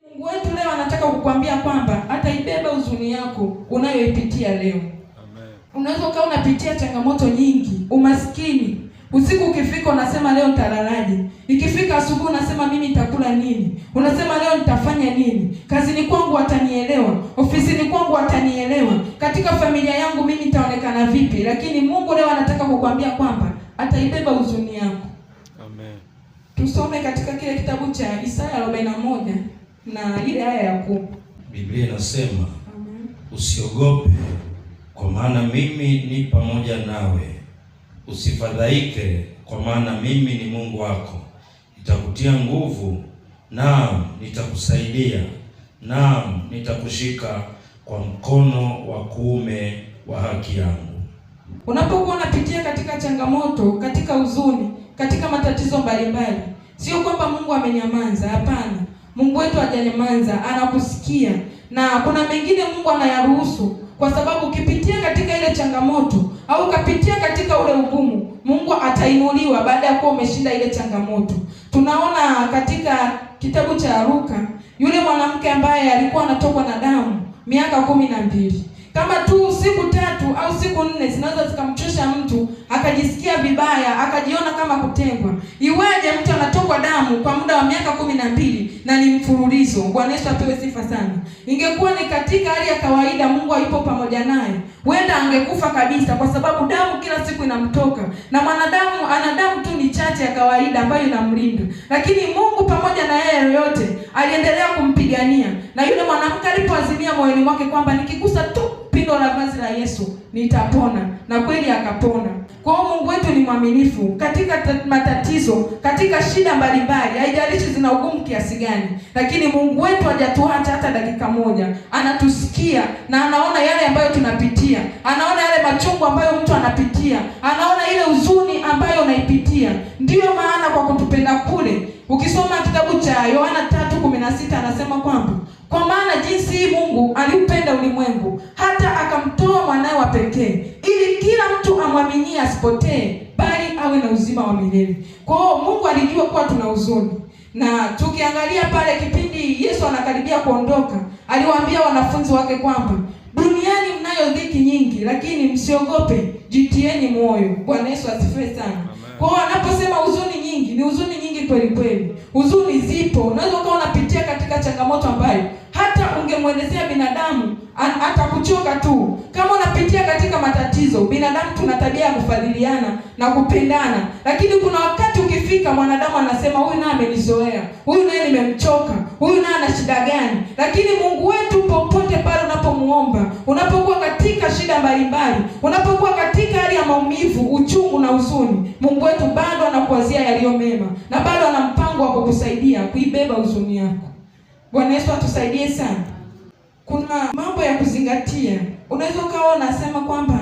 Mungu wetu leo anataka kukwambia kwamba ataibeba huzuni yako unayoipitia leo. Amen. Unaweza ukawa unapitia changamoto nyingi, umaskini. Usiku ukifika unasema leo nitalalaje? Ikifika asubuhi unasema mimi nitakula nini? Unasema leo nitafanya nini? Kazini kwangu watanielewa, ofisini kwangu watanielewa, katika familia yangu mimi nitaonekana vipi? Lakini Mungu leo anataka kukwambia kwamba ataibeba huzuni yako. Amen. Tusome katika kile kitabu cha Isaya 41 na ile aya ya 10. Biblia inasema Amen. usiogope, kwa maana mimi ni pamoja nawe, usifadhaike, kwa maana mimi ni Mungu wako, nitakutia nguvu, naam nitakusaidia, naam nitakushika kwa mkono wa kuume wa haki yangu. Unapokuwa unapitia katika changamoto, katika huzuni, katika matatizo mbalimbali, sio kwamba Mungu amenyamaza. Hapana, Mungu wetu hajanyamaza, anakusikia, na kuna mengine Mungu anayaruhusu kwa sababu ukipitia katika ile changamoto au ukapitia katika ule ugumu, Mungu atainuliwa baada ya kuwa umeshinda ile changamoto. Tunaona katika kitabu cha Luka yule mwanamke ambaye alikuwa anatokwa na damu miaka 12. Kama tu siku 3 au siku 4 zinaweza zikamchosha mtu akajisikia vibaya, akajiona kama kutengwa. Iweje mtu anatokwa damu kwa muda wa miaka 12 na ni mfululizo? Bwana Yesu apewe sifa sana. Ingekuwa ni katika hali ya kawaida, Mungu hayupo pamoja naye, huenda angekufa kabisa, kwa sababu damu kila siku inamtoka, na mwanadamu ana damu tu ni chache ya kawaida ambayo inamlinda. Lakini Mungu pamoja na yeye yote aliendelea kumpigania, na yule mwanamke alipoazimia moyoni mwake kwamba nikigusa tu pindo la vazi la Yesu nitapona, na kweli akapona. Kwa hiyo Mungu wetu ni mwaminifu katika matatizo, katika shida mbalimbali, haijalishi zina ugumu kiasi gani, lakini Mungu wetu hajatuacha hata dakika moja. Anatusikia na anaona yale ambayo tunapitia, anaona yale machungu ambayo mtu anapitia, anaona ile huzuni ambayo unaipitia. Ndiyo maana kwa kutupenda kule, ukisoma kitabu cha Yohana 3:16 anasema kwamba kwa maana jinsi hii Mungu aliupenda ulimwengu hata akamtoa mwanawe wa pekee, ili kila mtu amwaminie asipotee, bali awe na uzima wa milele. Kwa hiyo Mungu alijua kuwa tuna huzuni. Na tukiangalia pale kipindi Yesu anakaribia kuondoka, aliwaambia wanafunzi wake kwamba duniani mnayo dhiki nyingi, lakini msiogope, jitieni moyo. Bwana Yesu asifiwe sana. Kwa hiyo anaposema huzuni nyingi, ni huzuni nyingi kweli kweli. Huzuni zipo. Unaweza ukawa unapitia katika changamoto ambayo hata ungemwelezea binadamu atakuchoka tu. Kama unapitia katika matatizo, binadamu tuna tabia ya kufadhiliana na kupendana, lakini kuna wakati ukifika mwanadamu anasema huyu naye amenizoea, huyu naye nimemchoka, huyu naye ana shida gani? Lakini Mungu wetu popote pale unapomuomba, unapokuwa katika shida mbalimbali, unapokuwa katika hali ya maumivu, uchungu na huzuni, Mungu wetu bado anakuwazia yaliyo mema na bado ana mpango wa kukusaidia kuibeba huzuni yako. Bwana Yesu atusaidie sana. Kuna mambo ya kuzingatia. Unaweza ukawa unasema kwamba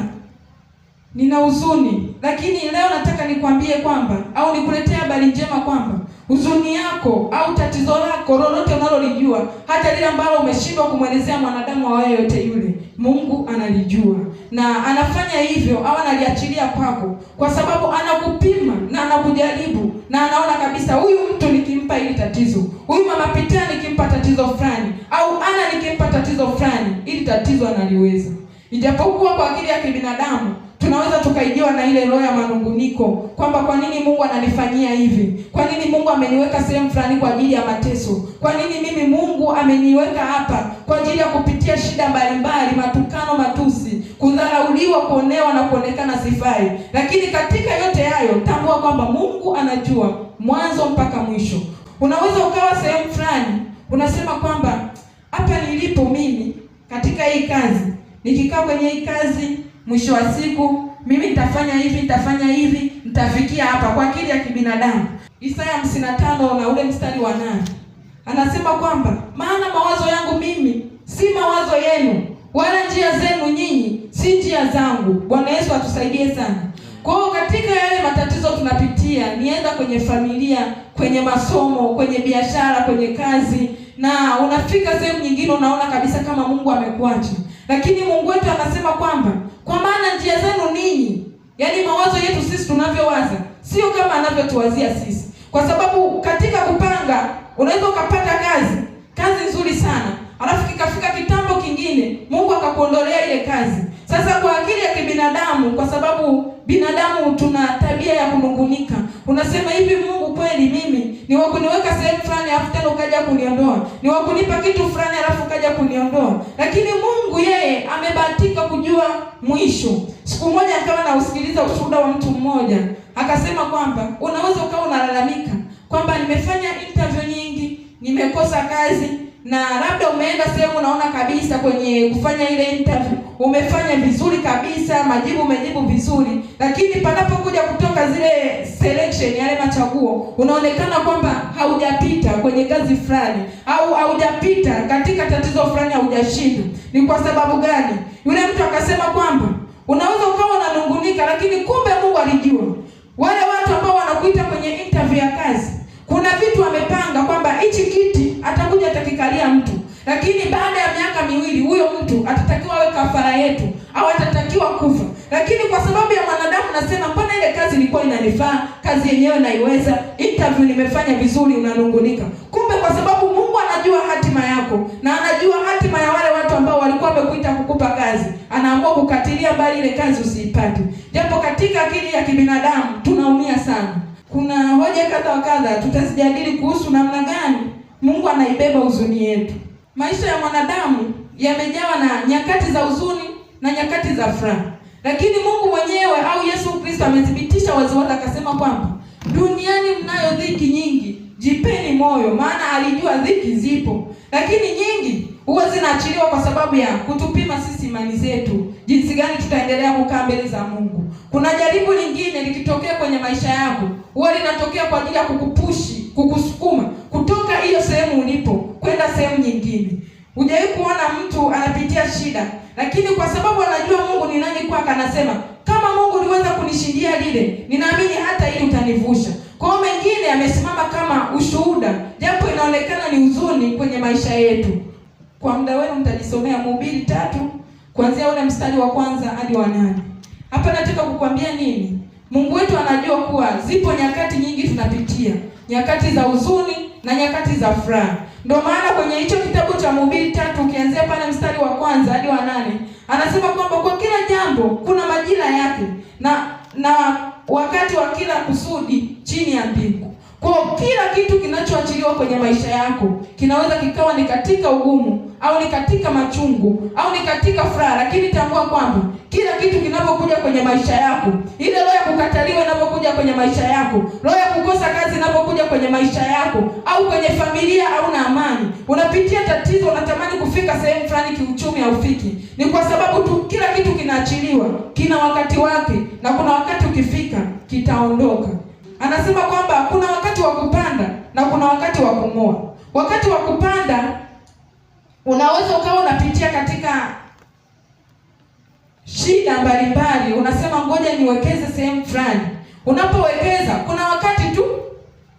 nina huzuni, lakini leo nataka nikwambie kwamba au nikuletee habari njema kwamba huzuni yako au tatizo lako lolote unalolijua, hata lile ambalo umeshindwa kumwelezea mwanadamu awaye yote yule, Mungu analijua na anafanya hivyo au analiachilia kwako kwa sababu anakupima na anakujaribu na anaona kabisa huyu mtu nikimpa hili tatizo, huyu mama Pitia nikimpa tatizo fulani, au ana nikimpa tatizo fulani, ili tatizo analiweza. Ijapokuwa kwa akili ya kibinadamu tunaweza tukaijiwa na ile roho ya manunguniko kwamba kwa nini Mungu ananifanyia hivi? Kwa nini Mungu ameniweka sehemu fulani kwa ajili ya mateso? Kwa nini mimi Mungu ameniweka hapa kwa ajili ya kupitia shida mbalimbali, matukano, matusi, kudharauliwa, kuonewa na kuonekana sifai? Lakini katika yote hayo tambua kwamba Mungu anajua mwanzo mpaka mwisho. Unaweza ukawa sehemu fulani unasema kwamba hapa nilipo mimi katika hii kazi, nikikaa kwenye hii kazi mwisho wa siku mimi nitafanya hivi, nitafanya hivi, nitafikia hapa, kwa akili ya kibinadamu. Isaya 55 na ule mstari wa 8 anasema kwamba maana mawazo yangu mimi si mawazo yenu, wala njia zenu nyinyi si njia zangu. Bwana Yesu atusaidie sana. Kwa hiyo katika yale matatizo tunapitia, nienda kwenye familia, kwenye masomo, kwenye biashara, kwenye kazi, na unafika sehemu nyingine unaona kabisa kama Mungu amekuacha. Lakini Mungu wetu anasema kwamba kwa maana njia zenu ninyi, yaani mawazo yetu sisi tunavyowaza sio kama anavyotuwazia sisi. Kwa sababu katika kupanga unaweza ukapata kazi, kazi nzuri sana, alafu kikafika kitambo kingine Mungu akakuondolea ile kazi. Sasa kwa akili ya kibinadamu, kwa sababu binadamu tuna tabia ya kunungunika, unasema hivi, Mungu kweli mimi ni wa kuniweka sehemu fulani alafu tena ukaja kuniondoa, ni wa kunipa kitu fulani alafu ukaja kuniondoa. Lakini Mungu yeye amebahatika kujua mwisho. Siku moja akawa nausikiliza ushuhuda wa mtu mmoja, akasema kwamba unaweza ukawa unalalamika kwamba nimefanya interview nyingi, nimekosa kazi, na labda umeenda sehemu unaona kabisa kwenye kufanya ile interview umefanya vizuri kabisa, majibu umejibu vizuri, lakini panapokuja kutoka zile selection, yale machaguo, unaonekana kwamba haujapita kwenye kazi fulani au haujapita katika tatizo fulani, haujashinda. Ni kwa sababu gani? Yule mtu akasema kwamba unaweza ukawa unanungunika, lakini kumbe Mungu alijua wale watu ambao wanakuita kwenye interview ya kazi, kuna vitu wamepanga kwamba hichi kiti atakuja atakikalia mtu, lakini baada ya miaka miwili huyo mtu atatakiwa awe kafara yetu au atatakiwa kufa. Lakini kwa sababu ya mwanadamu nasema, mbona ile kazi ilikuwa inanifaa, kazi yenyewe naiweza, interview nimefanya vizuri, unanungunika. Kumbe kwa sababu Mungu anajua hatima yako na anajua hatima ya wale watu ambao walikuwa wamekuita kukupa kazi, anaamua kukatilia mbali ile kazi usiipate. Japo katika akili ya kibinadamu tunaumia sana. Kuna hoja kadha wa kadha tutazijadili kuhusu namna gani Mungu anaibeba huzuni yetu. Maisha ya mwanadamu yamejawa na nyakati za huzuni na nyakati za furaha, lakini Mungu mwenyewe au Yesu Kristo amethibitisha waziwazi akasema kwamba duniani mnayo dhiki nyingi, jipeni moyo, maana alijua dhiki zipo, lakini nyingi huwa zinaachiliwa kwa sababu ya kutupima sisi imani zetu, jinsi gani tutaendelea kukaa mbele za Mungu. Kuna jaribu lingine likitokea kwenye maisha yako, huwa linatokea kwa ajili ya kukupushi, kukusukuma kutoka hiyo sehemu ulipo kwenda sehemu nyingine. Hujawahi kuona mtu anapitia shida, lakini kwa sababu anajua Mungu ni nani kwake, anasema kama Mungu uliweza kunishindia lile, ninaamini hata ili utanivusha. Kwa hiyo mengine amesimama kama ushuhuda, japo inaonekana ni huzuni kwenye maisha yetu. Kwa muda wenu mtajisomea Mhubiri 3 kuanzia ule mstari wa 1 hadi wa 8. Hapa nataka kukwambia nini? Mungu wetu anajua kuwa zipo nyakati nyingi tunapitia, nyakati za huzuni na nyakati za furaha. Ndio maana kwenye hicho kitabu cha Mhubiri 3 ukianzia pale mstari wa 1 hadi wa 8, anasema kwamba kwa kila jambo kuna majira yake na wakati wa kila kusudi chini ya mbingu. Kwa kila kitu kinachoachiliwa kwenye maisha yako kinaweza kikawa ni katika ugumu au ni katika machungu au ni katika furaha, lakini tambua kwamba kila kitu kinapokuja kwenye maisha yako, ile roho ya kukataliwa inapokuja kwenye maisha yako, roho ya kukosa kazi inapokuja kwenye maisha yako, au kwenye familia au na amani, unapitia tatizo, unatamani kufika sehemu fulani kiuchumi haufiki, ni kwa sababu tu kila kitu kinaachiliwa, kina wakati wake, na kuna wakati ukifika kitaondoka. Anasema kwamba kuna wakati wa kupanda na kuna wakati wa kung'oa. Wakati wa kupanda unaweza ukawa unapitia katika shida mbalimbali, unasema ngoja niwekeze sehemu fulani. Unapowekeza kuna wakati tu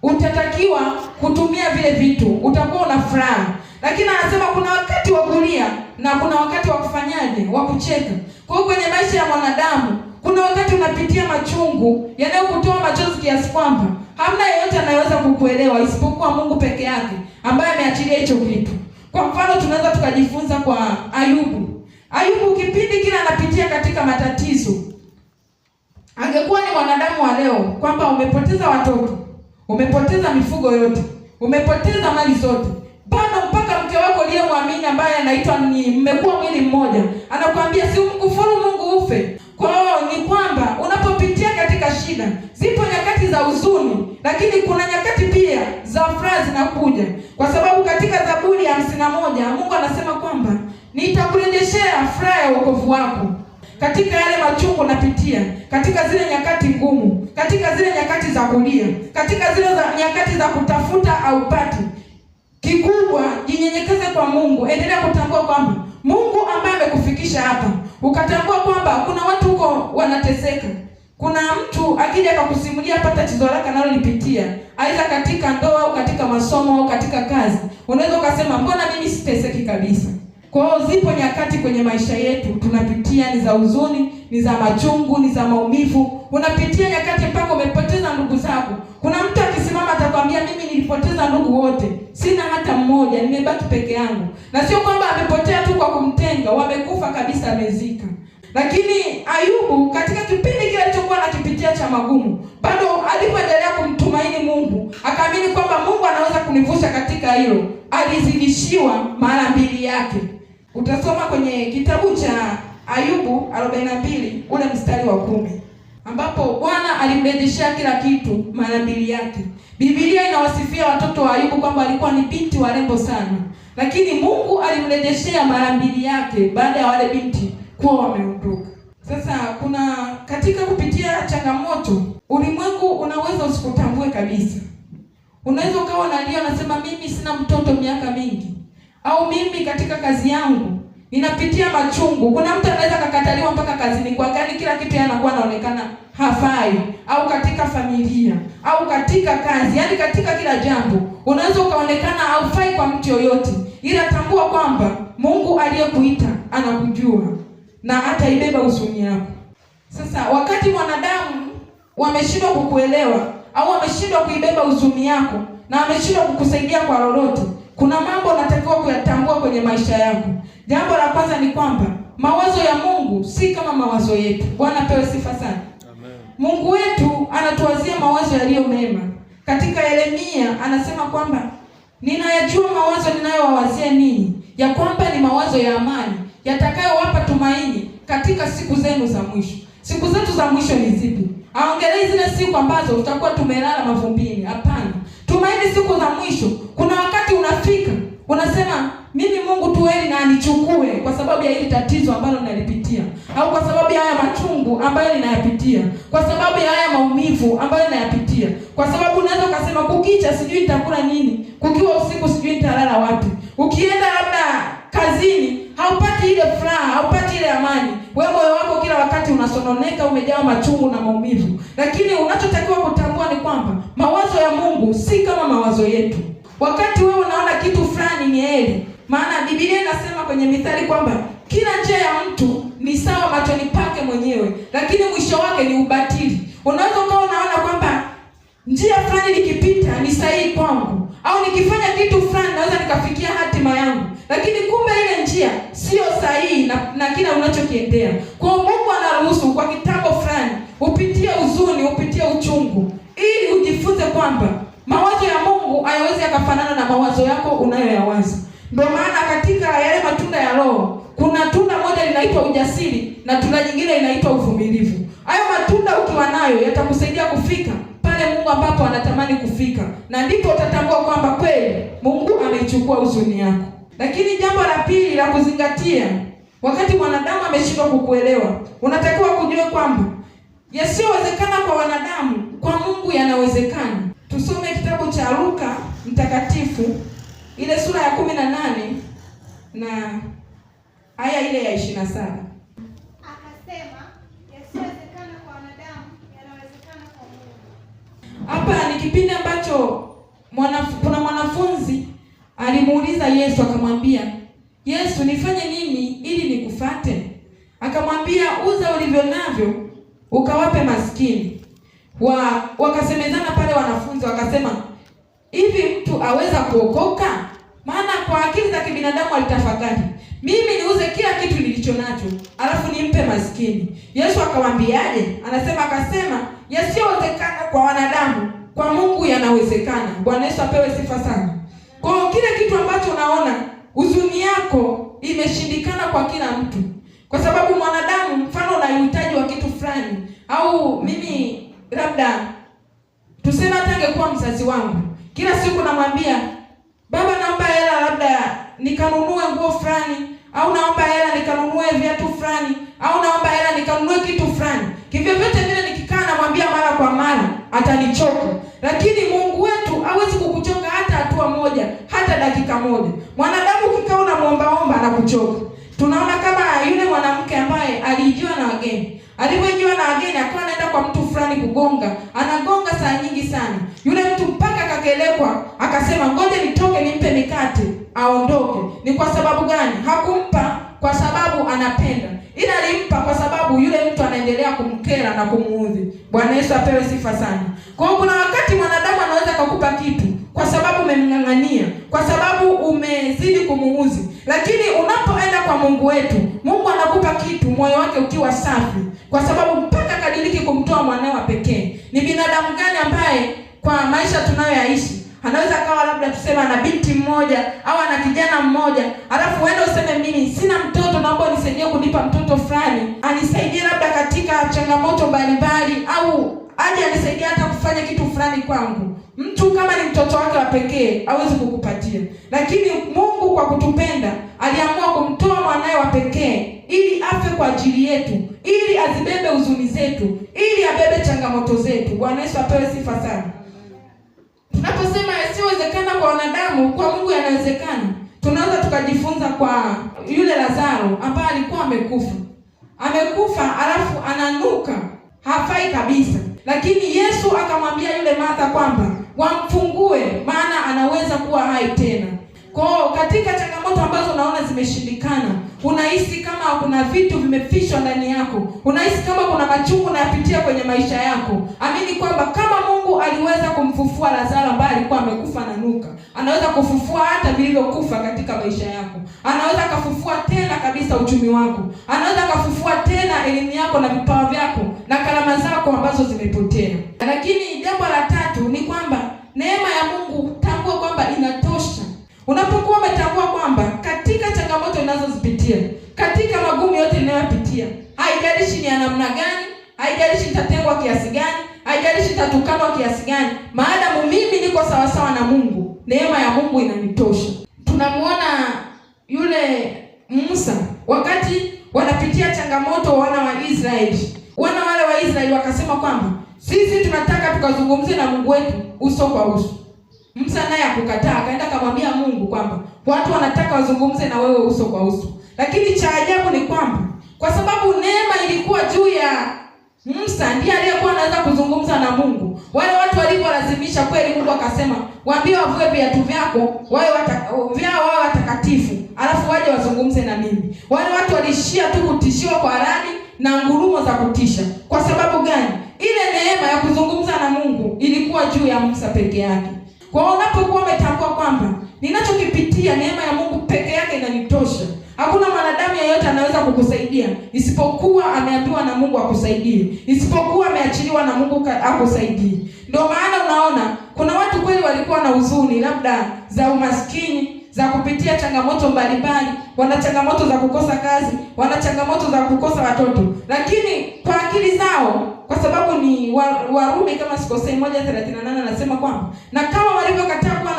utatakiwa kutumia vile vitu, utakuwa una furaha. Lakini anasema kuna wakati wa kulia na kuna wakati wa kufanyaje, wa kucheka. Kwa hiyo kwenye maisha ya mwanadamu kuna wakati unapitia machungu yanayokutoa machozi kiasi kwamba hamna yeyote anayeweza kukuelewa isipokuwa Mungu peke yake ambaye ameachilia hicho kitu. Kwa mfano tunaweza tukajifunza kwa Ayubu. Ayubu kipindi kile anapitia katika matatizo, angekuwa ni mwanadamu wa leo kwamba umepoteza watoto, umepoteza mifugo yote, umepoteza mali zote, bado mpaka mke wako uliyemwamini ambaye anaitwa ni mmekuwa mwili mmoja, anakuambia si umkufuru Mungu ufe. Kwa hiyo ni kwamba unapopitia katika shida, zipo nyakati za huzuni, lakini kuna nyakati pia za furaha zinakuja. Kwa sababu katika Zaburi ya 51 Mungu anasema kwamba nitakurejeshea furaha ya wokovu wako. Katika yale machungu unapitia, katika zile nyakati ngumu, katika zile nyakati za kulia, katika zile nyakati za kutafuta au pati, kikubwa jinyenyekeze kwa Mungu. Endelea kutambua kwamba Mungu ambaye amekufikisha hapa, ukatambua kwamba kuna watu huko wanateseka. Kuna mtu akija akakusimulia hapa tatizo lake analolipitia, aidha katika ndoa au katika masomo au katika kazi, unaweza ukasema mbona mimi siteseki kabisa. Kwa hiyo zipo nyakati kwenye maisha yetu tunapitia, ni za huzuni, ni za machungu, ni za maumivu. Unapitia nyakati mpaka umepoteza ndugu zako. Kuna mtu akisimama atakwambia mimi nilipoteza ndugu wote, sina hata mmoja. mmoja, nimebaki peke yangu. Na sio kwamba amepotea tu kwa kumtenga, wamekufa kabisa, amezika. Lakini Ayubu katika kipindi kile alichokuwa anakipitia cha magumu, bado alipoendelea kumtumaini Mungu, akaamini kwamba Mungu anaweza kunivusha katika hilo, alizidishiwa mara mbili yake. Utasoma kwenye kitabu cha Ayubu 42 ule mstari wa 10, ambapo Bwana alimrejeshea kila kitu mara mbili yake. Biblia inawasifia watoto wa Ayubu kwamba walikuwa ni binti warembo sana, lakini Mungu alimrejeshea mara mbili yake baada ya wale binti kuwa wameondoka. Sasa kuna katika kupitia changamoto, ulimwengu unaweza usikutambue kabisa. Unaweza ukawa unalia unasema, mimi sina mtoto miaka mingi, au mimi katika kazi yangu ninapitia machungu. Kuna mtu anaweza kakataliwa mpaka kazini kwake, yaani kila kitu yeye anakuwa anaonekana hafai, au katika familia, au katika kazi, yaani katika kila jambo unaweza ukaonekana haufai kwa mtu yoyote, ila tambua kwamba Mungu aliyekuita anakujua na ataibeba huzuni yako. Sasa wakati mwanadamu wameshindwa kukuelewa au wameshindwa kuibeba huzuni yako na wameshindwa kukusaidia kwa lolote, kuna mambo unatakiwa kuyatambua kwenye maisha yako. Jambo la kwanza ni kwamba mawazo ya Mungu si kama mawazo yetu. Bwana pewe sifa sana. Amen. Mungu wetu anatuwazia mawazo yaliyo mema. Katika Yeremia anasema kwamba ninayajua mawazo ninayowawazia ninyi, ya kwamba ni mawazo ya amani, yatakayowapa tumaini katika siku zenu za mwisho. Siku zetu za mwisho ni zipi? Aongelei zile siku ambazo tutakuwa tumelala mavumbini. Hapana. Tumaini siku za mwisho. Kuna wakati unafika unasema, mimi Mungu tu heri na anichukue kwa sababu ya hili tatizo ambalo ninalipitia, au kwa sababu ya haya machungu ambayo ninayapitia, kwa sababu ya haya maumivu ambayo ninayapitia. Kwa sababu unaweza ukasema kukicha sijui nitakula nini, kukiwa usiku sijui nitalala wapi. Ukienda labda kazini haupati ile furaha, haupati ile amani. Wewe moyo wako kila wakati unasononeka, umejaa machungu na maumivu. Lakini unachotakiwa kutambua ni kwamba mawazo ya Mungu si kama mawazo yetu. Wakati wewe unaona kitu fulani ni heri, maana Biblia inasema kwenye Mithali kwamba kila njia ya mtu ni sawa machoni pake mwenyewe, lakini mwisho wake ni ubatili. Unaweza ukawa unaona kwamba njia fulani nikipita ni sahihi kwangu, au nikifanya kitu fulani naweza nikafikia hatima yangu, lakini kumbe ile njia sio sahihi na kila unachokiendea. Kwa Mungu anaruhusu kwa kitambo fulani upitie huzuni, upitie uchungu, ili ujifunze kwamba mawazo ya Mungu hayawezi yakafanana na mawazo yako unayoyawaza. Ndio maana katika yale matunda ya Roho kuna tunda moja linaitwa ujasiri na tunda nyingine linaitwa uvumilivu. Hayo matunda ukiwa nayo yatakusaidia kufika pale Mungu ambapo anatamani kufika, na ndipo utatambua kwamba kweli Mungu ameichukua huzuni yako. Lakini jambo la pili la kuzingatia, wakati mwanadamu ameshindwa kukuelewa, unatakiwa kujua kwamba yasiyowezekana kwa wanadamu, kwa Mungu yanawezekana. Tusome kitabu cha Luka mtakatifu ile sura ya 18 na aya ile ya 27. Akasema, yasiyowezekana kwa wanadamu yanawezekana kwa Mungu. Hapa ni kipindi ambacho kuna mwanafunzi alimuuliza Yesu akamwambia, Yesu, nifanye nini ili nikufate? Akamwambia, uza ulivyo navyo ukawape maskini. Wakasemezana pale wanafunzi wakasema, hivi mtu aweza kuokoka? Maana kwa akili za kibinadamu alitafakari, mimi niuze kila kitu nilicho nacho alafu nimpe maskini. Yesu akamwambiaje? Anasema, akasema yasiyowezekana kwa wanadamu kwa Mungu yanawezekana. Bwana Yesu apewe sifa sana. Kwa hiyo kile kitu ambacho unaona huzuni yako imeshindikana kwa kila mtu, kwa sababu mwanadamu, mfano una uhitaji wa kitu fulani, au mimi labda tuseme hata angekuwa mzazi wangu, kila siku namwambia baba, naomba hela labda nikanunue nguo fulani, au naomba hela nikanunue viatu fulani, au naomba hela nikanunue kitu fulani. Kivyo vyote vile nikikaa namwambia mara kwa mara atanichoka. Lakini Mungu wetu hawezi kukuchoka hata hatua moja, hata dakika moja. Mwanadamu ukikaa unamuombaomba anakuchoka. Tunaona kama yule mwanamke ambaye aliijiwa na wageni. Alipoijiwa na wageni akawa anaenda kwa mtu fulani kugonga, anagonga saa nyingi sana. Yule mtu mpaka akakelekwa, akasema ngoja nitoke nimpe mikate aondoke. Ni kwa sababu gani? Hakumpa kwa sababu anapenda, ila alimpa kwa sababu yule mtu anaendelea kumkera na kumuudhi. Bwana Yesu apewe sifa sana. Kwa hiyo kuna wakati mwanadamu anaweza kukupa kitu kwa sababu umemng'ang'ania, kwa sababu Mungu wetu. Mungu anakupa kitu moyo wake ukiwa safi, kwa sababu mpaka kadiriki kumtoa mwanawe wa pekee. Ni binadamu gani ambaye kwa maisha tunayoyaishi anaweza akawa labda tuseme ana binti mmoja au ana kijana mmoja, alafu uende useme mimi sina mtoto, naomba unisaidie kunipa mtoto fulani, anisaidie labda katika changamoto mbalimbali, au aje anisaidie hata kufanya kitu fulani kwangu. Mtu kama ni mtoto wake wa pekee hawezi kukupatia, lakini Mungu kwa kutupenda aliamua kumtoa mwanawe wa pekee ili afe kwa ajili yetu, ili azibebe huzuni zetu, ili abebe changamoto zetu. Bwana Yesu apewe sifa sana. Tunaposema yasiyowezekana kwa wanadamu, kwa Mungu yanawezekana. Tunaweza tukajifunza kwa yule Lazaro ambaye alikuwa amekufa. Amekufa alafu ananuka, hafai kabisa. Lakini Yesu akamwambia yule Martha kwamba wamfungue, maana anaweza kuwa hai tena. Kwa hiyo katika changamoto ambazo unaona zimeshindikana, unahisi kama kuna vitu vimefishwa ndani yako, unahisi kama kuna machungu unayapitia kwenye maisha yako, amini kwamba kama Mungu aliweza kumfufua Lazaro ambaye alikuwa amekufa na nuka, anaweza kufufua hata vilivyokufa katika maisha yako. Anaweza kafufua tena kabisa uchumi wako, anaweza kafufua tena elimu yako na vipawa vyako na karama zako ambazo zimepotea. Lakini jambo la tatu ni kwamba neema ya Mungu, tambua kwamba inatosha. Unapokuwa umetambua kwamba katika changamoto unazozipitia, katika magumu yote ninayopitia, haijalishi ni ya namna gani, haijalishi nitatengwa kiasi gani, haijalishi nitatukanwa kiasi gani, maadamu mimi niko sawasawa na Mungu, neema ya Mungu inanitosha. Tunamuona yule Musa wakati wanapitia changamoto wana wa Israeli. Wana wale wa Israeli wakasema kwamba sisi tunataka tukazungumze na Mungu wetu uso kwa uso. Musa naye akukataa, akaenda akamwambia Mungu kwamba watu wanataka wazungumze na wewe uso kwa uso. Lakini cha ajabu ni kwamba kwa sababu neema ilikuwa juu ya Musa, ndiye aliyekuwa anaweza kuzungumza na Mungu. Wale watu walipolazimisha kweli, Mungu akasema waambie wavue viatu vyako, wawe vyao wawe watakatifu, alafu waje wazungumze na mimi. Wale watu walishia tu kutishiwa kwa radi na ngurumo za kutisha. Kwa sababu gani? Ile neema ya kuzungumza na Mungu ilikuwa juu ya Musa peke yake. Kwa hiyo unapokuwa umetambua kwamba ninachokipitia neema ya Mungu peke yake inanitosha, hakuna mwanadamu yeyote anaweza kukusaidia isipokuwa ameambiwa na Mungu akusaidie, isipokuwa ameachiliwa na Mungu akusaidie. Ndio maana unaona kuna watu kweli walikuwa na huzuni labda za umaskini, za kupitia changamoto mbalimbali, wana changamoto za kukosa kazi, wana changamoto za kukosa watoto, lakini kwa akili zao, kwa sababu ni Warumi kama sikosei 1:38 anasema kwamba na kama walivyokataa kuwa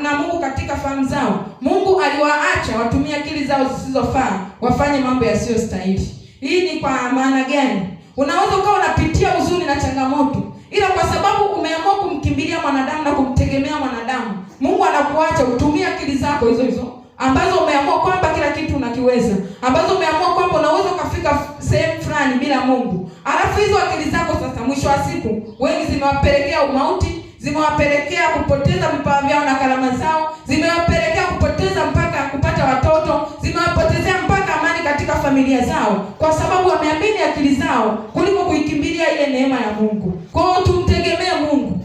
na Mungu katika fahamu zao, Mungu aliwaacha watumie akili zao zisizofaa wafanye mambo yasiyostahili. Hii ni kwa maana gani? Unaweza ukawa unapitia huzuni na changamoto, ila kwa sababu umeamua kumkimbilia mwanadamu na kumtegemea mwanadamu, Mungu anakuacha utumie akili zako hizo hizo ambazo umeamua kwamba kila kitu unakiweza, ambazo umeamua kwamba unaweza ukafika sehemu fulani bila Mungu. Alafu hizo akili zako sasa, mwisho wa siku, wengi zimewapelekea umauti, zimewapelekea kupoteza vipawa vyao na karama zao, zimewapelekea kupoteza mpaka kupata watoto, zimewapotezea mpaka amani katika familia zao, kwa sababu wameamini akili zao kuliko kuikimbilia ile neema ya Mungu. Kwa hiyo tumtegemee Mungu.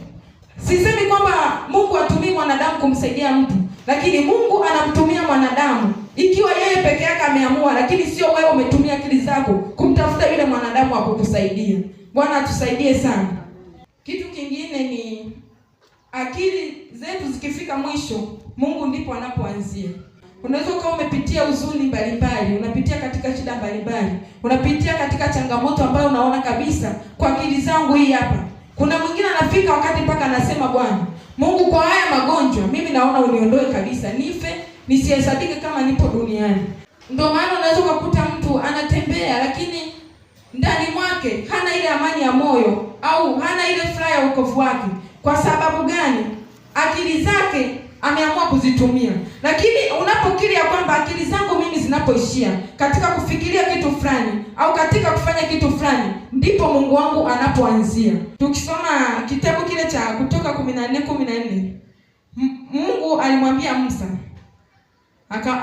Sisemi kwamba Mungu hatumii mwanadamu kumsaidia mtu, lakini Mungu anamtumia mwanadamu ikiwa yeye peke yake ameamua, lakini sio wewe umetumia akili zako kumtafuta yule mwanadamu wa kukusaidia. Bwana atusaidie sana. Kitu kingine ni akili zetu zikifika mwisho, Mungu ndipo anapoanzia. Unaweza ukawa umepitia huzuni mbalimbali, unapitia katika shida mbalimbali, unapitia katika changamoto ambayo unaona kabisa kwa akili zangu hii hapa. Kuna mwingine anafika wakati mpaka anasema, Bwana Mungu, kwa haya magonjwa mimi naona uniondoe kabisa, nife nisihesabike kama nipo duniani. Ndio maana unaweza ukakuta mtu anatembea lakini ndani mwake hana ile amani ya moyo au hana ile furaha ya wokovu wake. Kwa sababu gani? Akili zake ameamua kuzitumia. Lakini unapokiri ya kwamba akili zangu mimi zinapoishia katika kufikiria kitu fulani au katika kufanya kitu fulani, ndipo Mungu wangu anapoanzia. Tukisoma kitabu kile cha Kutoka 14:14, Mungu alimwambia Musa,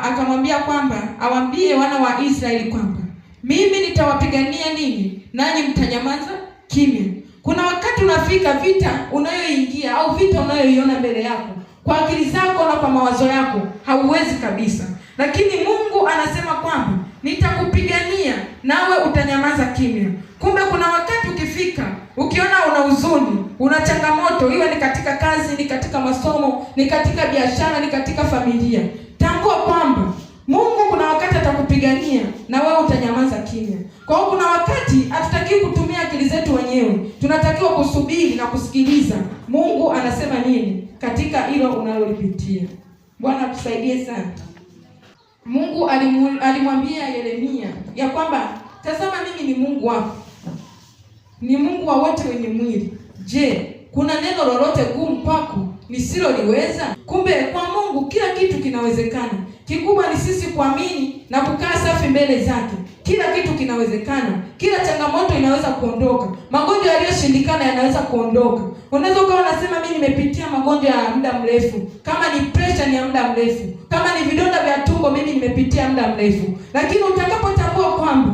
akamwambia kwamba awaambie wana wa Israeli kwamba mimi nitawapigania ninyi nanyi mtanyamaza kimya. Kuna wakati unafika vita unayoingia au vita unayoiona mbele yako kwa akili zako na kwa mawazo yako hauwezi kabisa, lakini Mungu anasema kwamba nitakupigania nawe utanyamaza kimya. Kumbe kuna wakati ukifika, ukiona una huzuni, una changamoto, iwe ni katika kazi, ni katika masomo, ni katika biashara, ni katika familia, tambua kwamba Mungu kuna wakati atakupigania na wewe utanyamaza kimya. Kwa hiyo kuna wakati hatutakiwi kutumia akili zetu wenyewe, tunatakiwa kusubiri na kusikiliza Mungu anasema nini katika hilo unalolipitia. Bwana atusaidie sana. Mungu alimwambia Yeremia ya kwamba tazama, mimi ni Mungu wako, ni Mungu wa wote wenye mwili. Je, kuna neno lolote gumu kwako nisiloliweza? Kumbe kwa Mungu kila kitu kinawezekana. Kikubwa ni sisi kuamini na kukaa safi mbele zake. Kila kitu kinawezekana, kila changamoto inaweza kuondoka, magonjwa yaliyoshindikana yanaweza kuondoka. Unaweza ukawa unasema mimi nimepitia magonjwa ya muda mrefu, kama ni pressure ni ya muda mrefu, kama ni vidonda vya tumbo mimi nimepitia muda mrefu, lakini utakapotambua kwamba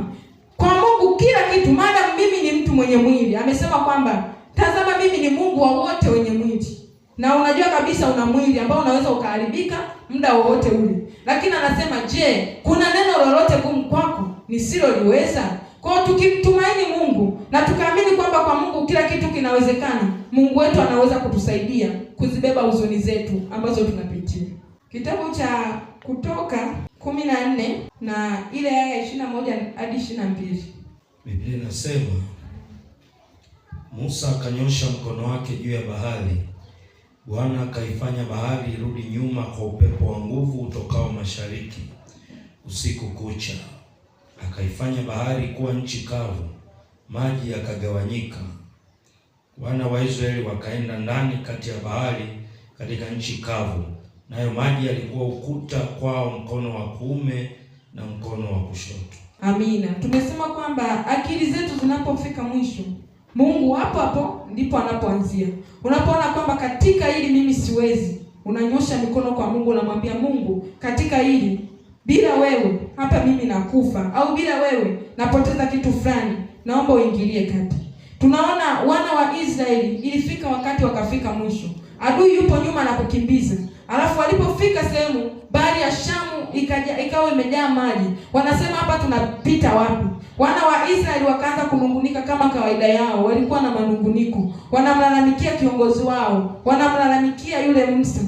kwa Mungu kila kitu, maana mimi ni mtu mwenye mwili, amesema kwamba tazama, mimi ni Mungu wa wote wenye mwili, na unajua kabisa una mwili ambao unaweza ukaharibika muda wowote ule, lakini anasema je, kuna neno lolote gumu kwako nisiloliweza? Kwa hiyo tukimtumaini Mungu na tukaamini kwamba kwa Mungu kila kitu kinawezekana, Mungu wetu anaweza kutusaidia kuzibeba huzuni zetu ambazo tunapitia. Kitabu cha Kutoka 14 na ile aya 21 hadi 22. Biblia inasema Musa akanyosha mkono wake juu ya bahari, Bwana akaifanya bahari irudi nyuma kwa upepo wa nguvu utokao mashariki usiku kucha. Akaifanya bahari kuwa nchi kavu, maji yakagawanyika. Wana wa Israeli wakaenda ndani kati ya bahari katika nchi kavu, nayo maji yalikuwa ukuta kwao mkono wa kuume na mkono wa kushoto. Amina. Tumesema kwamba akili zetu zinapofika mwisho, Mungu hapo hapo ndipo anapoanzia. Unapoona kwamba katika hili mimi siwezi, unanyosha mikono kwa Mungu, unamwambia Mungu, katika hili bila wewe hapa mimi nakufa, au bila wewe napoteza kitu fulani, naomba uingilie kati. Tunaona wana wa Israeli ilifika wakati wakafika mwisho, adui yupo nyuma na kukimbiza, alafu walipofika sehemu bahari ya Shamu ikawa imejaa maji, wanasema hapa tunapita wapi? Wana wa Israeli wakaanza kunungunika kama kawaida yao, walikuwa na manunguniko, wanamlalamikia kiongozi wao, wanamlalamikia yule Musa,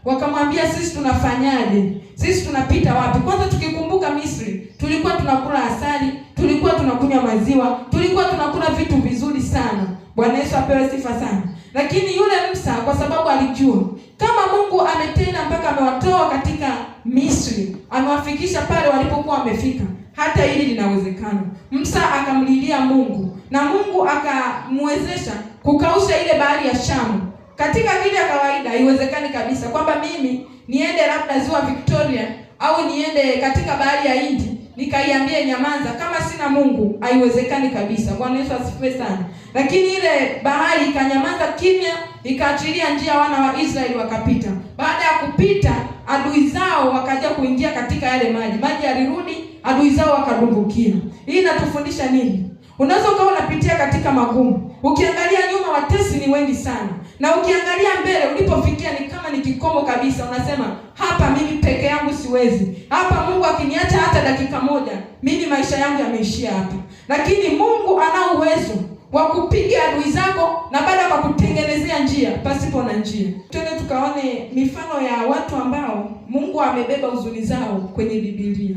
wakamwambia sisi tunafanyaje? Sisi tunapita wapi? Kwanza tukikumbuka Misri, tulikuwa tunakula asali, tulikuwa tunakunywa maziwa, tulikuwa tunakula vitu vizuri sana. Bwana Yesu apewe sifa sana. Lakini yule Musa kwa sababu alijua kama Mungu ametenda mpaka amewatoa katika Misri, amewafikisha pale walipokuwa wamefika, hata hili linawezekana. Musa akamlilia Mungu na Mungu akamwezesha kukausha ile bahari ya Shamu. Katika akili ya kawaida haiwezekani kabisa kwamba mimi niende labda ziwa Victoria au niende katika bahari ya Hindi nikaiambie nyamaza, kama sina Mungu, haiwezekani kabisa. Bwana Yesu asifiwe sana. Lakini ile bahari ikanyamaza kimya, ikaachilia njia, wana wa Israeli wakapita. Baada ya kupita, adui zao wakaja kuingia katika yale maji, maji yalirudi, adui zao wakadumbukia. Hii inatufundisha nini? Unaweza ukawa unapitia katika magumu, ukiangalia nyuma watesi ni wengi sana, na ukiangalia mbele ulipofikia ni kama ni kikomo kabisa. Unasema hapa mimi peke yangu siwezi, hapa Mungu akiniacha hata dakika moja, mimi maisha yangu yameishia hapa. Lakini Mungu ana uwezo wa kupiga adui zako na baada ya kukutengenezea njia pasipo na njia. Twende tukaone mifano ya watu ambao Mungu amebeba huzuni zao kwenye Biblia.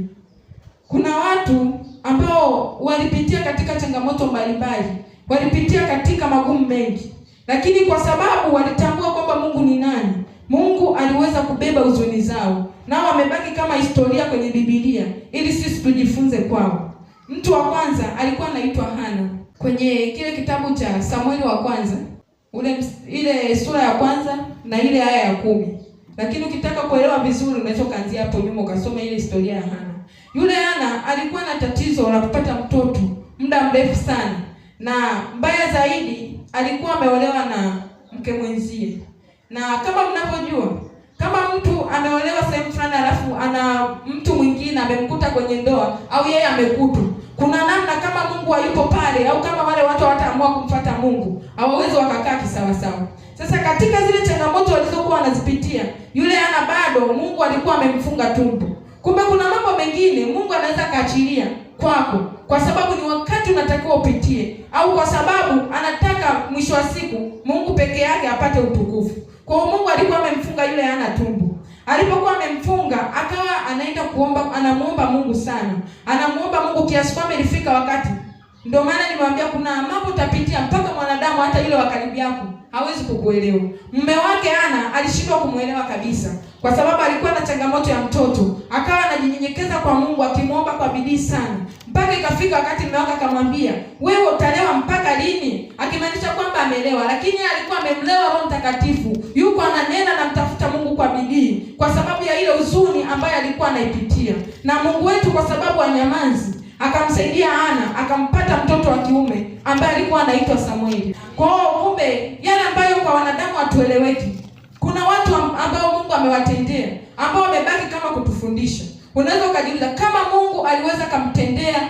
Kuna watu ambao walipitia katika changamoto mbalimbali, walipitia katika magumu mengi, lakini kwa sababu walitambua kwamba Mungu ni nani, Mungu aliweza kubeba huzuni zao, nao wamebaki kama historia kwenye Biblia ili sisi tujifunze kwao. Mtu wa kwanza alikuwa anaitwa Hana. Kwenye kile kitabu cha Samueli wa kwanza ile sura ya kwanza na ile aya ya 10. Lakini ukitaka kuelewa vizuri unaweza kuanzia hapo nyuma ukasoma ile historia ya Hana. Yule Hana alikuwa na tatizo la kupata mtoto muda mrefu sana, na mbaya zaidi alikuwa ameolewa na mke mwenzie. Na kama mnavyojua, kama mtu ameolewa sehemu fulani alafu ana mtu mwingine amemkuta kwenye ndoa au yeye amekutwa, kuna namna kama Mungu hayupo pale au kama wale watu hawataamua kumfuata Mungu, hawawezi wakakaa kisawasawa. Sasa katika zile changamoto walizokuwa wanazipitia, yule Hana bado Mungu alikuwa amemfunga tumbo. Kumbe kuna mambo mengine Mungu anaweza kaachilia kwako kwa sababu ni wakati unatakiwa upitie, au kwa sababu anataka mwisho wa siku Mungu peke yake apate utukufu. Kwa hiyo Mungu alikuwa amemfunga yule Hana tumbo. Alipokuwa amemfunga akawa anaenda kuomba, anamuomba Mungu sana, anamuomba Mungu kiasi kwamba ilifika wakati, ndio maana nimewambia kuna mambo utapitia mpaka mwanadamu hata yule wa karibu yako hawezi kukuelewa. Mume wake Hana alishindwa kumuelewa kabisa, kwa sababu alikuwa na changamoto ya mtoto. Akawa anajinyenyekeza kwa Mungu akimuomba kwa bidii sana, mpaka ikafika wakati mume wake akamwambia, wewe utalewa mpaka lini? Akimaanisha kwamba amelewa, lakini alikuwa amemlewa Roho Mtakatifu, yuko ananena na mtafuta Mungu kwa bidii, kwa sababu ya ile huzuni ambayo alikuwa anaipitia. Na Mungu wetu kwa sababu anyamazi, akamsaidia Hana, akampata mtoto wa kiume ambaye alikuwa anaitwa Samueli. Kwa hiyo kumbe yale ambayo kwa wanadamu hatueleweki, kuna watu ambao Mungu amewatendea ambao wamebaki kama kutufundisha. Unaweza ukajiuliza kama Mungu aliweza kumtendea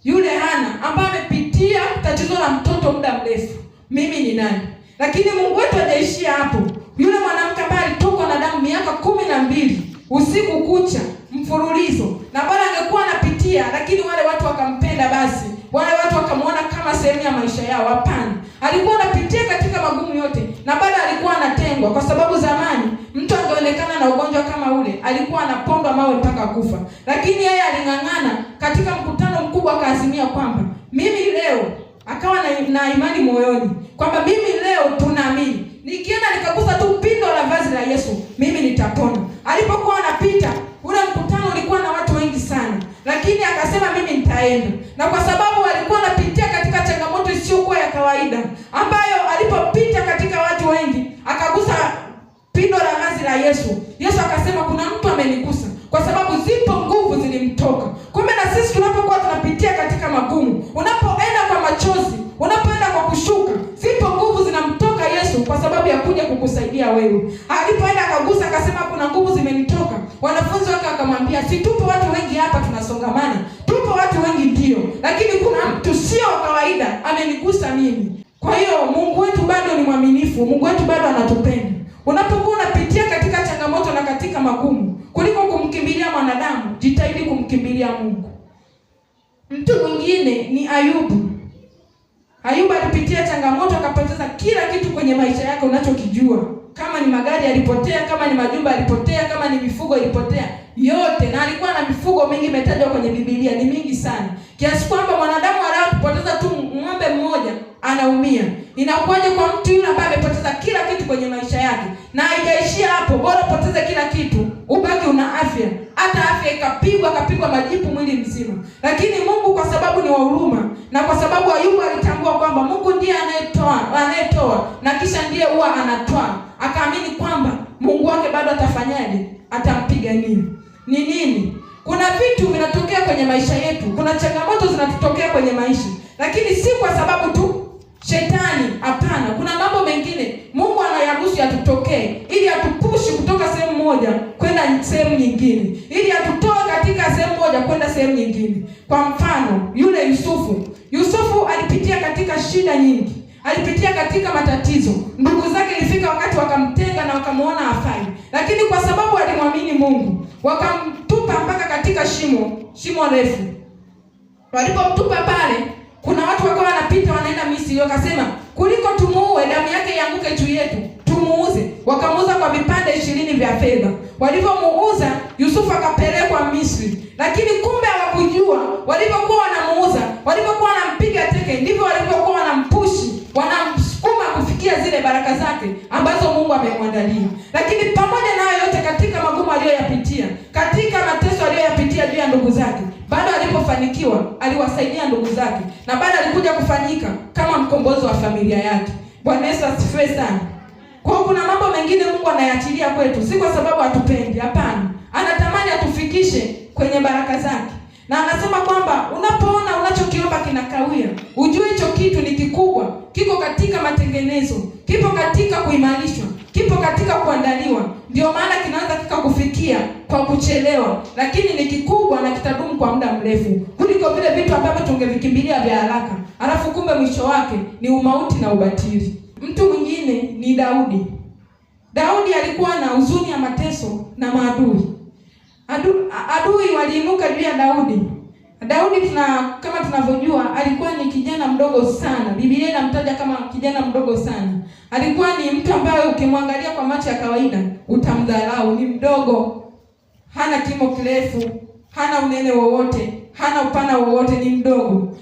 yule Hana ambaye amepitia tatizo la mtoto muda mrefu, mimi ni nani? Lakini Mungu wetu hajaishia hapo. Yule mwanamke ambaye alitokwa na damu miaka 12 usiku kucha mfululizo, na bado angekuwa anapitia, lakini wale watu wakampenda, basi wale watu wakamuona kama sehemu ya maisha yao. Hapana, alikuwa anapitia katika magumu yote, na bado alikuwa anatengwa, kwa sababu zamani mtu angeonekana na ugonjwa kama ule alikuwa anapondwa mawe mpaka kufa. Lakini yeye aling'ang'ana katika mkutano mkubwa, akaazimia kwamba mimi leo, akawa na imani moyoni kwamba mimi leo tunaamini, nikienda nikagusa tu pindo la vazi la Yesu mimi nitapona. Alipokuwa anapita, ule mkutano ulikuwa na watu wengi sana, lakini akasema mimi nitaenda. Na kwa sababu alikuwa anapitia katika changamoto isiyokuwa ya kawaida, ambayo alipopita katika watu wengi akagusa pindo la vazi la Yesu, Yesu akasema kuna mtu amenigusa, kwa sababu zipo nguvu zilimtoka. Kumbe na sisi tunapokuwa tunapitia katika magumu, unapoenda kwa machozi, unapoenda kwa kushuka, zipo nguvu zinamtoka Yesu kwa sababu ya kuja kukusaidia wewe. Alipoenda akagusa akasema kuna nguvu zimenitoka. Wanafunzi wake wakamwambia, si tupo watu wengi hapa tunasongamana, tupo watu wengi ndio, lakini kuna mtu sio wa kawaida amenigusa mimi. Kwa hiyo Mungu wetu bado ni mwaminifu, Mungu wetu bado anatupenda. Unapokuwa unapitia katika changamoto na katika magumu, kuliko kumkimbilia mwanadamu, jitahidi kumkimbilia Mungu. Mtu mwingine ni Ayubu. Ayubu alipitia changamoto akapoteza kila kitu kwenye maisha yake unachokijua. Kama ni magari yalipotea, kama ni majumba yalipotea, kama ni mifugo ilipotea, yote. Na alikuwa na mifugo mingi imetajwa kwenye Biblia, ni mingi sana, kiasi kwamba mwanadamu anapopoteza tu ng'ombe mmoja anaumia. Inakuwaje kwa mtu yule ambaye amepoteza kila kitu kwenye maisha yake? Na haijaishia hapo, bora upoteze kila kitu, ubaki una afya. Hata afya ikapigwa, akapigwa majipu mwili mzima. Lakini Mungu kwa sababu ni wa huruma, na kwa sababu Ayubu alitambua kwamba Mungu ndiye anayetoa na kisha ndiye huwa anatoa, akaamini kwamba Mungu wake bado atafanyaje? Atampigania. Ni nini? Kuna vitu vinatokea kwenye maisha yetu, kuna changamoto zinatutokea kwenye maisha, lakini si kwa sababu tu shetani, hapana. Kuna mambo mengine Mungu anayaruhusu yatutokee ili atupushi kutoka sehemu moja kwenda sehemu nyingine, ili atutoe katika sehemu moja kwenda sehemu nyingine. Kwa mfano, yule Yusufu. Yusufu alipitia katika shida nyingi, alipitia katika matatizo. Ndugu zake ilifika wakati wakamtenga na wakamuona hafai, lakini kwa sababu alimwamini Mungu wakamtupa mpaka katika shimo refu. Walipomtupa pale, kuna watu wakawa wanapita wanaenda Misri, wakasema kuliko tumuue damu yake ianguke juu yetu, tumuuze. Wakamuuza kwa vipande 20 vya fedha. Walipomuuza, Yusufu akapelekwa Misri. Lakini kumbe hawakujua, walipokuwa wanamuuza, walipokuwa wanampiga teke, ndivyo walivyokuwa wanampushi, wanamsukuma kufikia zile baraka zake ambazo Mungu amemwandalia. Lakini pamoja na hayo yote, katika magumu aliyoyapitia, katika mateso aliyoyapitia juu ya ndugu zake, bado alipofanikiwa aliwasaidia ndugu zake, na bado alikuja kufanyika kama mkombozi wa familia yake. Bwana Yesu asifiwe sana. Kwa hiyo kuna mambo mengine Mungu anayaachilia kwetu, si kwa sababu hatupendi, hapana. Anatamani atufikishe kwenye baraka zake. Na anasema kwamba unapoona unachokiomba kinakawia, ujue hicho kitu ni kikubwa, kiko katika matengenezo, kipo katika kuimarishwa, kipo katika kuandaliwa. Ndio maana kinaanza kikakufikia kwa kuchelewa, lakini ni kikubwa na kitadumu kwa muda mrefu kuliko vile vitu ambavyo tungevikimbilia vya haraka, alafu kumbe mwisho wake ni umauti na ubatili. Mtu mwingine ni Daudi. Daudi alikuwa na huzuni ya mateso na maadui. Adui waliinuka juu ya Daudi. Daudi kama tunavyojua alikuwa ni kijana mdogo sana. Biblia inamtaja kama kijana mdogo sana. Alikuwa ni mtu ambaye ukimwangalia kwa macho ya kawaida utamdharau, ni mdogo, hana kimo kirefu, hana unene wowote, hana upana wowote, ni mdogo.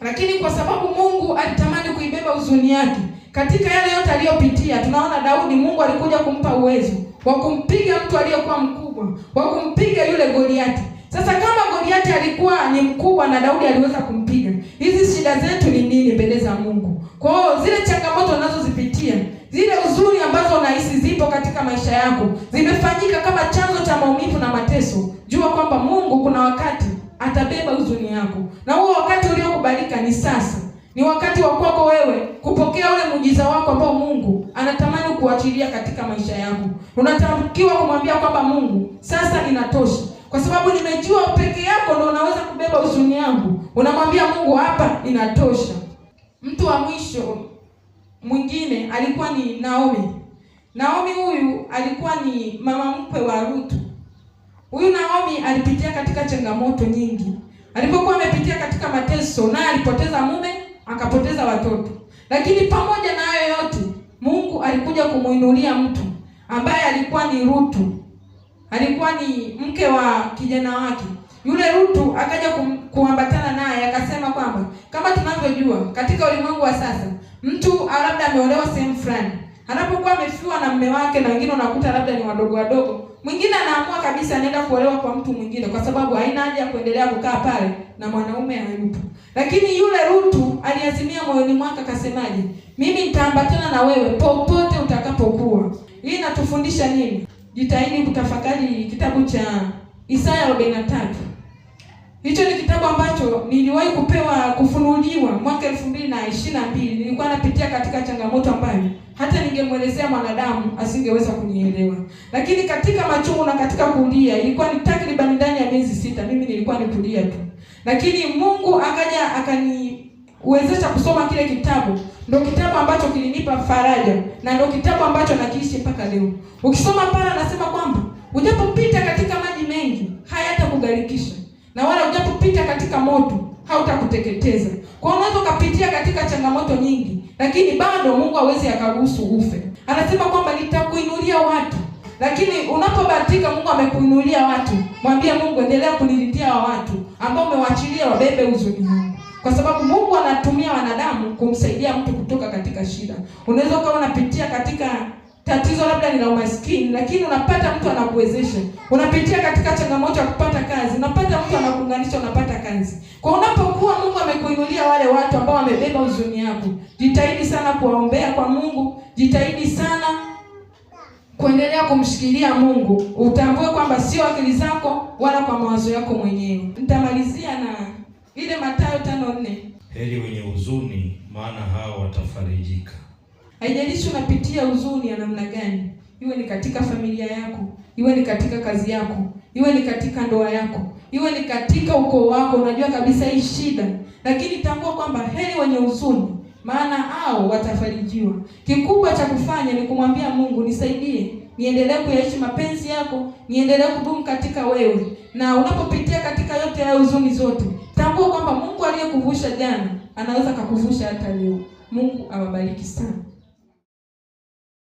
Lakini kwa sababu Mungu alitamani kuibeba huzuni yake katika yale yote aliyopitia, tunaona Daudi, Mungu alikuja kumpa uwezo wa kumpiga mtu aliyekuwa mkubwa, wa kumpiga yule Goliati. Sasa kama Goliati alikuwa ni mkubwa na Daudi aliweza kumpiga, hizi shida zetu ni nini mbele za Mungu? Kwa hiyo zile changamoto unazozipitia, zile huzuni ambazo unahisi zipo katika maisha yako, zimefanyika kama chanzo cha maumivu na mateso, jua kwamba Mungu kuna wakati atabeba huzuni yako, na huo wakati uliokubalika ni sasa. Ni wakati wa kwako wewe kupokea ule muujiza wako ambao Mungu anatamani kuachilia katika maisha yako. Unatakiwa kumwambia kwamba Mungu, sasa inatosha, kwa sababu nimejua peke yako ndio unaweza kubeba huzuni yangu. Unamwambia Mungu, hapa inatosha. Mtu wa mwisho mwingine alikuwa ni Naomi. Naomi huyu alikuwa ni mama mkwe wa Rutu. Huyu Naomi alipitia katika changamoto nyingi. Alipokuwa amepitia katika mateso, naye alipoteza mume, akapoteza watoto. Lakini pamoja na hayo yote, Mungu alikuja kumuinulia mtu ambaye alikuwa ni Rutu. Alikuwa ni mke wa kijana wake. Yule Rutu akaja kuambatana naye, akasema kwamba kama tunavyojua katika ulimwengu wa sasa, mtu labda ameolewa sehemu fulani, anapokuwa amefiwa na mume wake, na wengine unakuta labda ni wadogo wadogo, mwingine anaamua kabisa anaenda kuolewa kwa mtu mwingine, kwa sababu haina haja ya kuendelea kukaa pale na mwanaume hayupo. Lakini yule Rutu aliazimia moyoni mwake, akasemaje? Mimi nitaambatana na wewe popote utakapokuwa. Hii inatufundisha nini? Jitahidi kutafakari kitabu cha Isaya 43. Hicho ni kitabu ambacho niliwahi kupewa kufunuliwa mwaka 2022. Nilikuwa napitia katika changamoto ambayo hata ningemwelezea mwanadamu asingeweza kunielewa. Lakini katika machungu na katika kulia, ilikuwa ni takriban ndani ya miezi 6 mimi nilikuwa nikulia tu. Lakini Mungu akaja akaniwezesha kusoma kile kitabu. Ndio kitabu ambacho kilinipa faraja na ndio kitabu ambacho nakiishi mpaka leo. Ukisoma pale anasema kwamba ujapopita katika maji mengi hayatakugharikisha, na wala ujapopita katika moto hautakuteketeza. Kwa unaweza ukapitia katika changamoto nyingi, lakini bado Mungu hawezi akaruhusu ufe. Anasema kwamba nitakuinulia watu. Lakini unapobahatika Mungu amekuinulia watu, mwambie Mungu, endelea kunilindia watu ambao umewaachilia wabebe huzuni yangu. Kwa sababu Mungu anatumia wanadamu kumsaidia mtu kutoka katika shida. Unaweza ukawa unapitia katika tatizo labda ni la umaskini, lakini unapata mtu anakuwezesha. Unapitia katika changamoto ya kupata kazi, unapata mtu anakuunganisha, unapata kazi. Kwa unapokuwa Mungu amekuinulia wale watu ambao wamebeba huzuni yako, jitahidi sana kuwaombea kwa Mungu, jitahidi sana kuendelea kumshikilia Mungu. Utambue kwamba sio akili zako wala kwa mawazo yako mwenyewe. Nitamalizia na ile Mathayo 5:4. Heri wenye huzuni, maana hao watafarijika. Haijalishi unapitia huzuni ya namna gani, iwe ni katika familia yako, iwe ni katika kazi yako, iwe ni katika ndoa yako, iwe ni katika ukoo wako, unajua kabisa hii shida, lakini tambua kwamba heri wenye huzuni, maana hao watafarijiwa. Kikubwa cha kufanya ni kumwambia Mungu, nisaidie niendelee kuyaishi mapenzi yako, niendelee kudumu katika wewe. Na unapopitia katika yote hayo huzuni zote, tambua kwamba Mungu aliyekuvusha jana anaweza kukuvusha hata leo. Mungu awabariki sana.